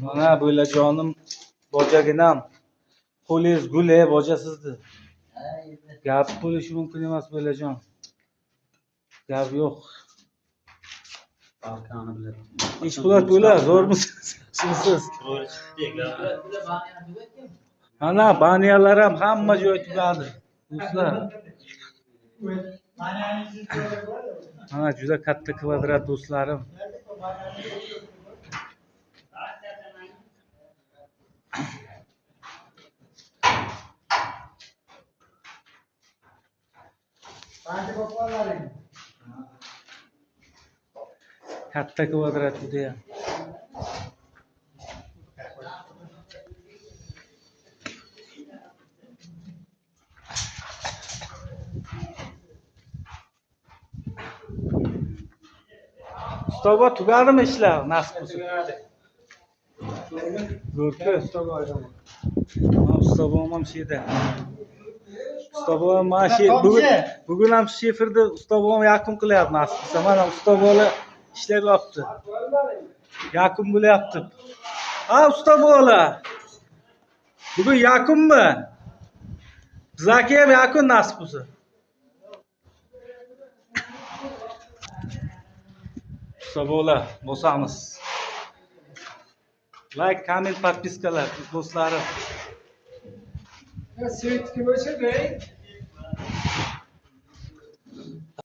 Mana bo'lajonim, bojaginam. Qo'lingiz gul, ey boja sizni. Gap bo'lishi mumkin emas bo'lajon. Gap yo'q. Balkani biladi. Ish bulat bo'la, zo'rmisiz? Yaxshimisiz? Mana banyalar ham hamma joy tugadi. Do'stlar. Mana juda katta kvadrat do'stlarim. Katta kvadrat judayam. Ustobo tugadimi ishlar nasib bo'lsa? Zo'rku. Ustobom ham shu yerda. Ustobom mana shu bugun ham shifrni ustobom yakun qilyapti nasib bo'lsa. Mana ustobolar ishlab yotibdi. Yakun bo'lyapti. Ha, ustobolar. Bugun yakunmi? Bizaki ham yakun nasib bo'lsa. Ustobolar, bosamiz. Like, comment, podpiskalar do'stlarim. Svet kim o'chirdi?